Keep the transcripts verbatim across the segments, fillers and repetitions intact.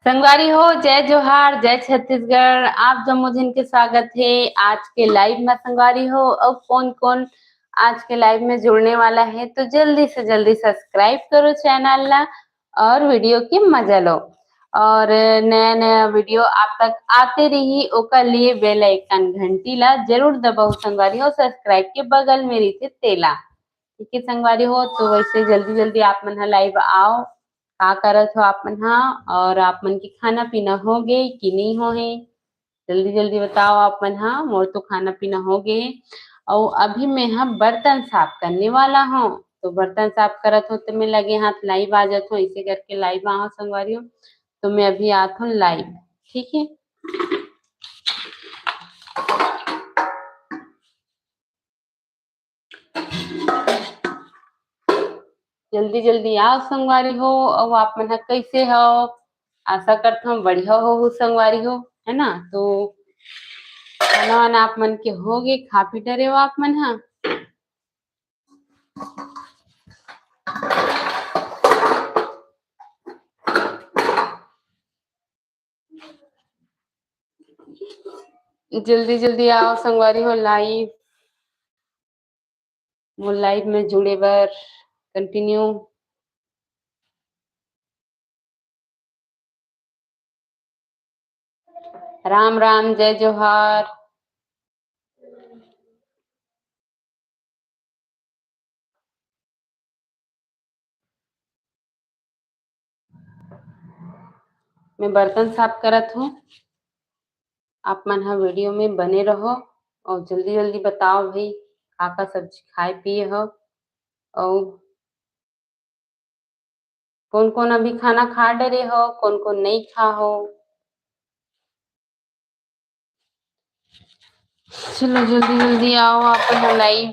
संगवारी हो, जय जोहार, जय छत्तीसगढ़। आप जम्मो झन के स्वागत हे आज के live में संगवारी हो। अउ कौन कौन आज के live में जुड़ने वाला है, तो जल्दी से जल्दी subscribe करो channel ला और video के मजा लो। और नया नया video आप तक आते रही, ओकर लिए bell icon घंटी ला जरूर दबाओ संगवारी हो, subscribe के बगल में रहिथे तेला। ठीक है संगवारी हो, तो वैसे जल्दी जल्दी आप मन ह live आओ। का करत हो आप मन ह, और आप मन के खाना पीना हो गे कि नहीं हो हे? जल्दी जल्दी बताओ आप मन ह। मोर तो खाना पीना हो गे हे, अउ अभी मैं ह बर्तन साफ करने वाला हूँ। तो बर्तन साफ करत हूँ तो मैं लगे हाथ live आ जात हूँ, ऐसे करके live आऊँ संगवारी हो। तो मैं अभी आत हूँ live, ठीक है। जल्दी जल्दी आओ संगवारी हो। अउ आप मन ह कैसे हो? आशा करत हूँ बढ़िया हो संगवारी हो, है ना? तो खाना वाना आप मन के हो गे, खा पी डरे हो आप मन ह? जल्दी जल्दी आओ संगवारी हो live, मोर live में जुड़े बर। Continue। राम राम, जय जोहार। मैं बर्तन साफ करत हूँ, आप मन ह video में बने रहो और जल्दी जल्दी बताओ भाई, का का सब्जी खाए पिए हो और कौन कौन अभी खाना खा डरे हो, कौन कौन नहीं खा हो। चलो जल्दी जल्दी आओ आप मन live।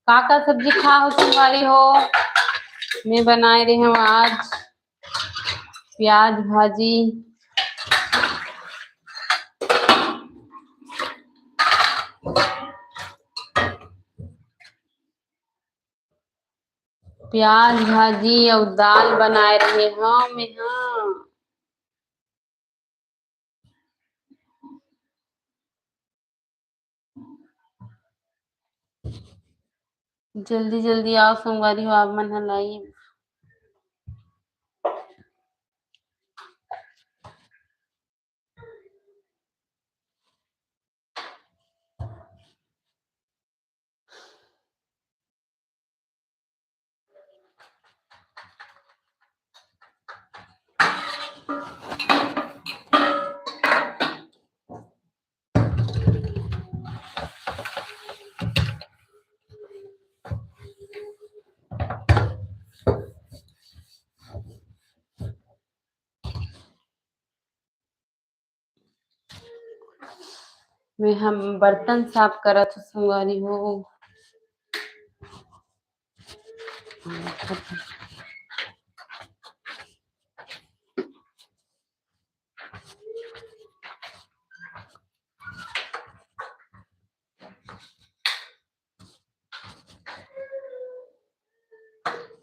का का सब्जी खा हो संगवारी हो? मैं बनाए रहे हूँ आज प्याज भाजी, प्याज भाजी अउ दाल बनाए रहे हव मैं ह। जल्दी जल्दी आओ संगवारी हो, आप मन ह live। मैं हम बर्तन साफ करत हूँ संगवारी हो।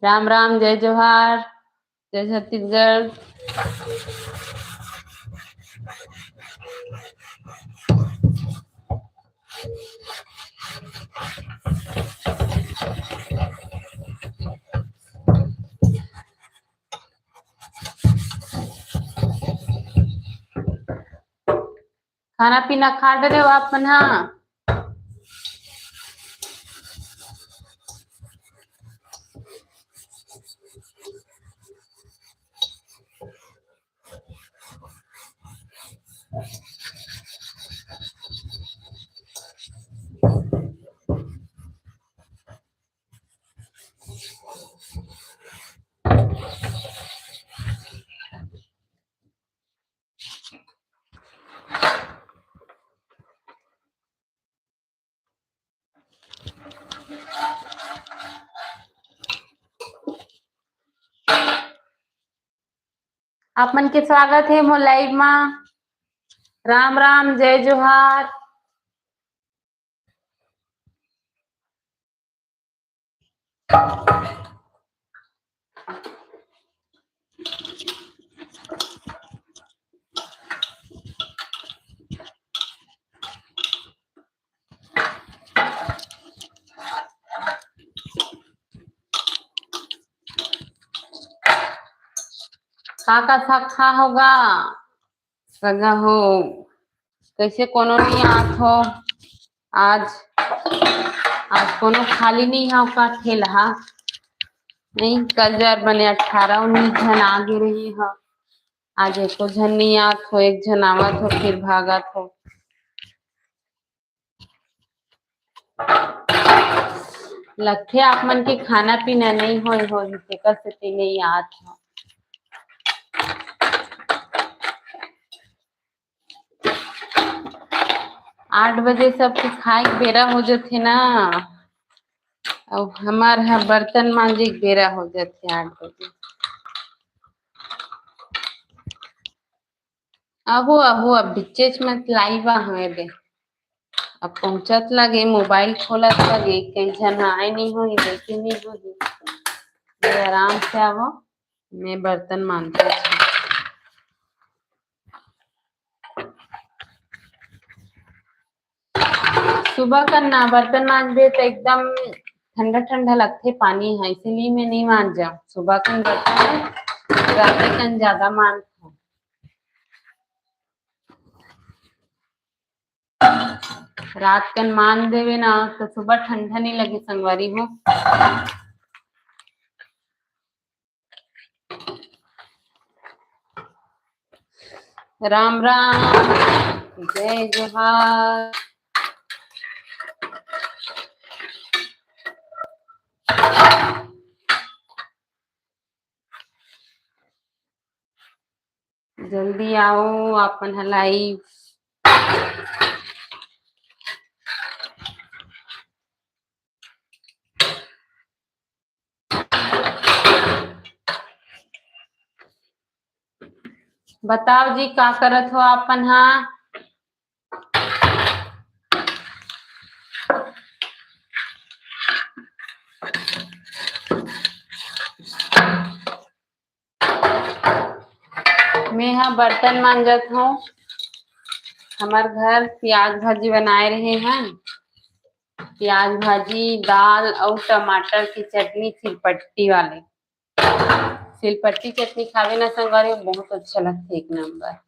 राम राम, जय जोहार, जय छत्तीसगढ़। खाना पीना खा डरे हो आप मन हा? आप मन के स्वागत हे मोर live मा। राम राम, जय जोहार। का का साग खा होगा सगा हो? कैसे कोनो नहीं आत हो आज? आज कोनो खाली नहीं हो का ठेला? नहीं, कल जर बने अठारह उन्नीस झन आगे रही हो, आज एको झन नहीं आत हो, एक झन आवत हो फिर भागत हो। लगथे आप मन के खाना पीना नहीं होय होही, तेकर सेती नहीं आत हो। आठ बजे सबके खाए के बेरा हो जथे ना, अउ हमार ह बर्तन मांजे के बेरा हो जथे आठ बजे। अहो, अहो, अब बिच्चेच मत लाइव आ हमें दे। अब पहुंचत लगे, मोबाइल खोलत लगे, कई झन आए नहीं होही, देखे नहीं होही। ये आराम से आवो, मैं बर्तन मांजत हूँ। सुबह कन ना बर्तन मांजबे त एकदम ठंडा ठंडा लगथे पानी ह, इसीलिए मैं नहीं मांजव सुबह कन बर्तन, राते कन ज्यादा मांजथव। रात कन मांज देवे ना तो सुबह ठंडा नहीं लगे संगवारी हो। राम राम, जय जोहार। जल्दी आओ, आप मन ह live। बताओ जी, का करत हो आप मन हा? मैं हा बर्तन मांजत हूँ। हमार घर प्याज भाजी बनाए रहे हैं, प्याज भाजी, दाल और टमाटर की चटनी, सिलपट्टी वाले। सिलपट्टी चटनी खावे ना संगवारी, बहुत अच्छा लगथे, एक नंबर।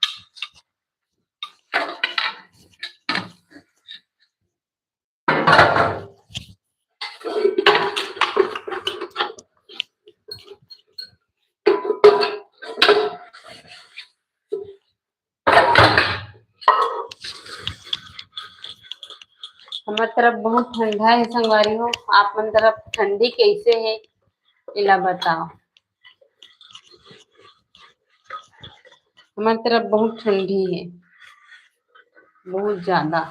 हमर तरफ बहुत ठंडा है संगवारी हो, आप मन तरफ ठंडी कैसे है, इला बताओ। हमर तरफ बहुत ठंडी है, बहुत ज्यादा।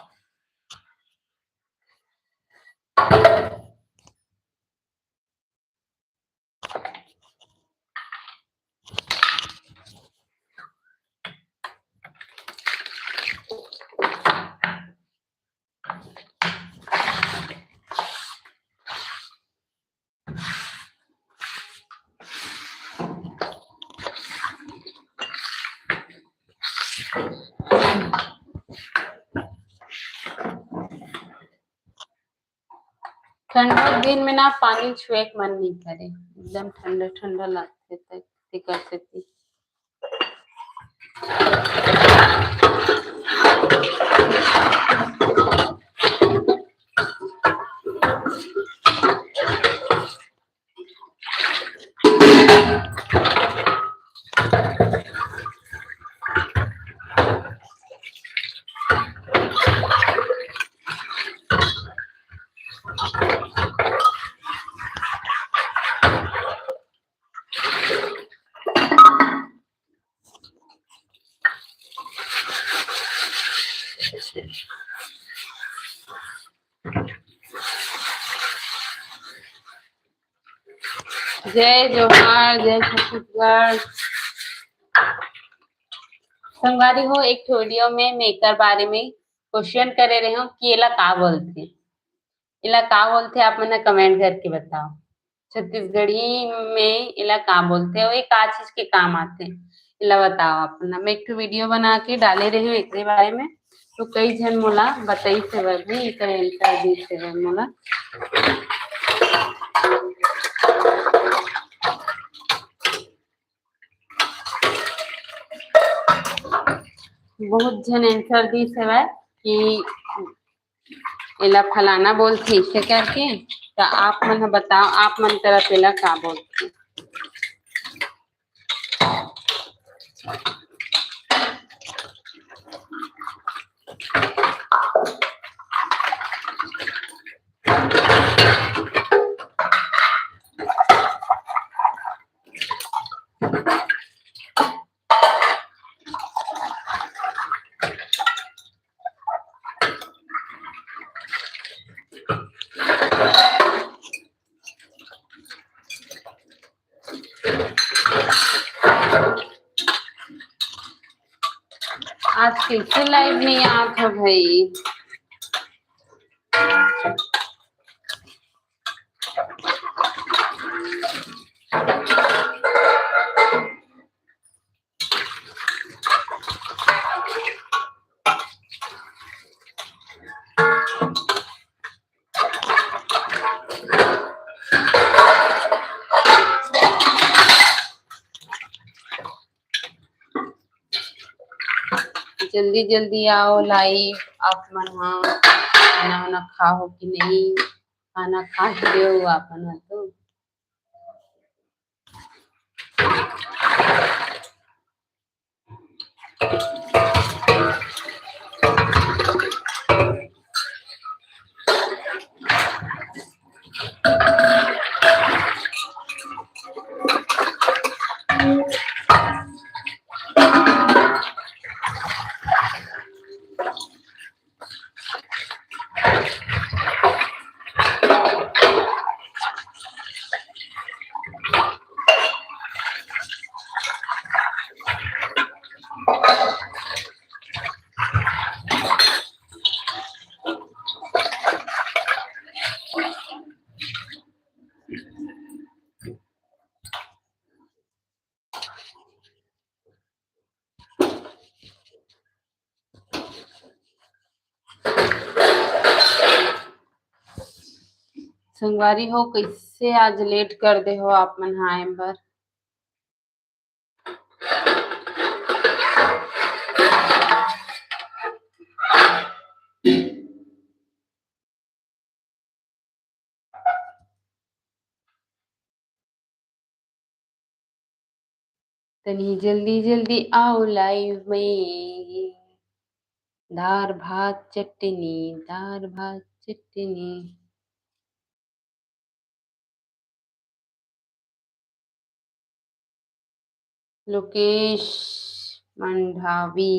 ठंडा दिन में ना पानी छुए के मन नहीं करे, एकदम ठंडा ठंडा लगथे, ते-, तेकर सेती। जय जोहार, जय छत्तीसगढ़। संगवारी हो, एक ठो video में मैं एकर बारे में question करे रहे हूँ कि एला का बोलथे, एला का बोलथे, आप मन comment करके बताओ। छत्तीसगढ़ी में एला का बोलथे अउ ये का चीज के काम आथे, एला बताओ आप मन। मैं एक ठो video बना के डाले रहे हूँ एकरे बारे में, तो कई झन मोला बताइस हवय भाई, एकर answer दिस हवय मोला। बहुत झन answer दिस हवय कि एला फलाना बोलथे, इसे करके। त आप मन ह बताओ, आप मन तरफ एला का बोलथे? आज कैसे live नहीं आत हे भाई? जल्दी जल्दी आओ live, आप मन हा खाना वाना खाहो कि नहीं? खाना खा ही लेव आप मन हा तो। संगवारी हो, कैसे आज late कर दे हो आप मन हा आए बर? तनी जल्दी जल्दी आओ live में। दार भात चटनी, दार भात चटनी। लोकेश मंडावी।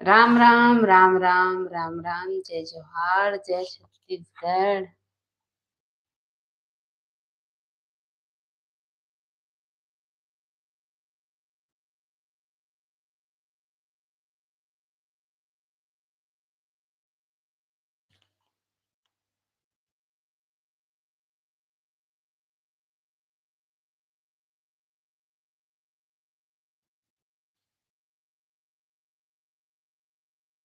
राम राम, राम राम, राम राम, जय जोहार, जय छत्तीसगढ़।